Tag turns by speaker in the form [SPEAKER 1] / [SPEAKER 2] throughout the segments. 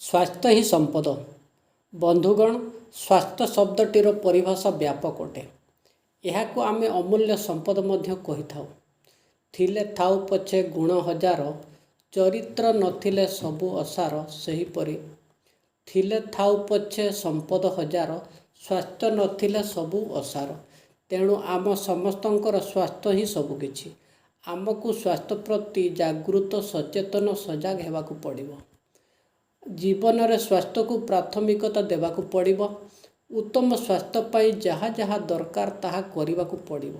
[SPEAKER 1] ସ୍ୱାସ୍ଥ୍ୟ ହିଁ ସମ୍ପଦ। ବନ୍ଧୁଗଣ, ସ୍ୱାସ୍ଥ୍ୟ ଶବ୍ଦଟିର ପରିଭାଷା ବ୍ୟାପକ ଅଟେ। ଏହାକୁ ଆମେ ଅମୂଲ୍ୟ ସମ୍ପଦ ମଧ୍ୟ କହିଥାଉ। ଥିଲେ ଥାଉ ପଛେ ଗୁଣ ହଜାର, ଚରିତ୍ର ନଥିଲେ ସବୁ ଅସାର। ସେହିପରି ଥିଲେ ଥାଉ ପଛେ ସମ୍ପଦ ହଜାର, ସ୍ୱାସ୍ଥ୍ୟ ନଥିଲେ ସବୁ ଅସାର। ତେଣୁ ଆମ ସମସ୍ତଙ୍କର ସ୍ୱାସ୍ଥ୍ୟ ହିଁ ସବୁକିଛି। ଆମକୁ ସ୍ୱାସ୍ଥ୍ୟ ପ୍ରତି ଜାଗୃତ, ସଚେତନ, ସଜାଗ ହେବାକୁ ପଡ଼ିବ। ଜୀବନରେ ସ୍ୱାସ୍ଥ୍ୟକୁ ପ୍ରାଥମିକତା ଦେବାକୁ ପଡ଼ିବ। ଉତ୍ତମ ସ୍ୱାସ୍ଥ୍ୟ ପାଇଁ ଯାହା ଯାହା ଦରକାର, ତାହା କରିବାକୁ ପଡ଼ିବ।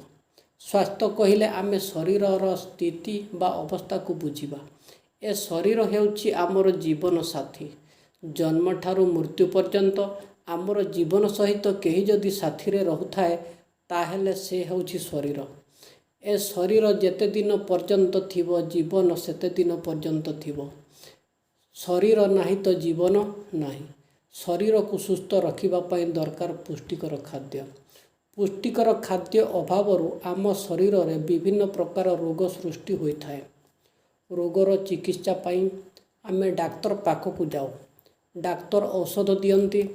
[SPEAKER 1] ସ୍ୱାସ୍ଥ୍ୟ କହିଲେ ଆମେ ଶରୀରର ସ୍ଥିତି ବା ଅବସ୍ଥାକୁ ବୁଝିବା। ଏ ଶରୀର ହେଉଛି ଆମର ଜୀବନ ସାଥୀ। ଜନ୍ମଠାରୁ ମୃତ୍ୟୁ ପର୍ଯ୍ୟନ୍ତ ଆମର ଜୀବନ ସହିତ କେହି ଯଦି ସାଥିରେ ରହୁଥାଏ, ତାହେଲେ ସେ ହେଉଛି ଶରୀର। ଏ ଶରୀର ଯେତେ ଦିନ ପର୍ଯ୍ୟନ୍ତ ଥିବ, ଜୀବନ ସେତେ ଦିନ ପର୍ଯ୍ୟନ୍ତ ଥିବ। ଶରୀର ନାହିଁ ତ ଜୀବନ ନାହିଁ। ଶରୀରକୁ ସୁସ୍ଥ ରଖିବା ପାଇଁ ଦରକାର ପୁଷ୍ଟିକର ଖାଦ୍ୟ। ପୁଷ୍ଟିକର ଖାଦ୍ୟ ଅଭାବରୁ ଆମ ଶରୀରରେ ବିଭିନ୍ନ ପ୍ରକାର ରୋଗ ସୃଷ୍ଟି ହୋଇଥାଏ। ରୋଗର ଚିକିତ୍ସା ପାଇଁ ଆମେ ଡାକ୍ତର ପାଖକୁ ଯାଉ। ଡାକ୍ତର ଔଷଧ ଦିଅନ୍ତି।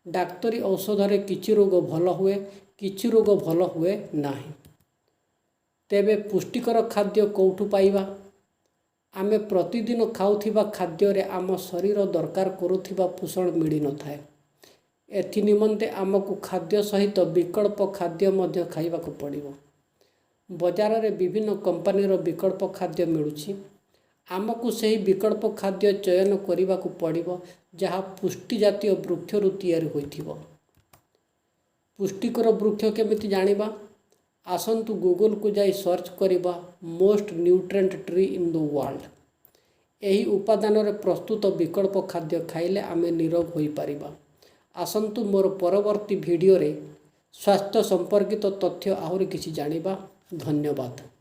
[SPEAKER 1] ଡାକ୍ତରୀ ଔଷଧରେ କିଛି ରୋଗ ଭଲ ହୁଏ, କିଛି ରୋଗ ଭଲ ହୁଏ ନାହିଁ। ତେବେ ପୁଷ୍ଟିକର ଖାଦ୍ୟ କେଉଁଠୁ ପାଇବା? ଆମେ ପ୍ରତିଦିନ ଖାଉଥିବା ଖାଦ୍ୟରେ ଆମ ଶରୀର ଦରକାର କରୁଥିବା ପୋଷଣ ମିଳିନଥାଏ। ଏଥି ନିମନ୍ତେ ଆମକୁ ଖାଦ୍ୟ ସହିତ ବିକଳ୍ପ ଖାଦ୍ୟ ମଧ୍ୟ ଖାଇବାକୁ ପଡ଼ିବ। ବଜାରରେ ବିଭିନ୍ନ କମ୍ପାନୀର ବିକଳ୍ପ ଖାଦ୍ୟ ମିଳୁଛି। ଆମକୁ ସେହି ବିକଳ୍ପ ଖାଦ୍ୟ ଚୟନ କରିବାକୁ ପଡ଼ିବ, ଯାହା ପୁଷ୍ଟି ଜାତୀୟ ବୃକ୍ଷରୁ ତିଆରି ହୋଇଥିବ। ପୁଷ୍ଟିକର ବୃକ୍ଷ କେମିତି ଜାଣିବା? ଆସନ୍ତୁ ଗୁଗଲକୁ ଯାଇ ସର୍ଚ୍ଚ କରିବା "most nutrient tree in the world"। ଏହି ଉପାଦାନରେ ପ୍ରସ୍ତୁତ ବିକଳ୍ପ ଖାଦ୍ୟ ଖାଇଲେ ଆମେ ନିରୋଗ ହୋଇପାରିବା। ଆସନ୍ତୁ, ମୋର ପରବର୍ତ୍ତୀ ଭିଡ଼ିଓରେ ସ୍ୱାସ୍ଥ୍ୟ ସମ୍ପର୍କିତ ତଥ୍ୟ ଆହୁରି କିଛି ଜାଣିବା। ଧନ୍ୟବାଦ।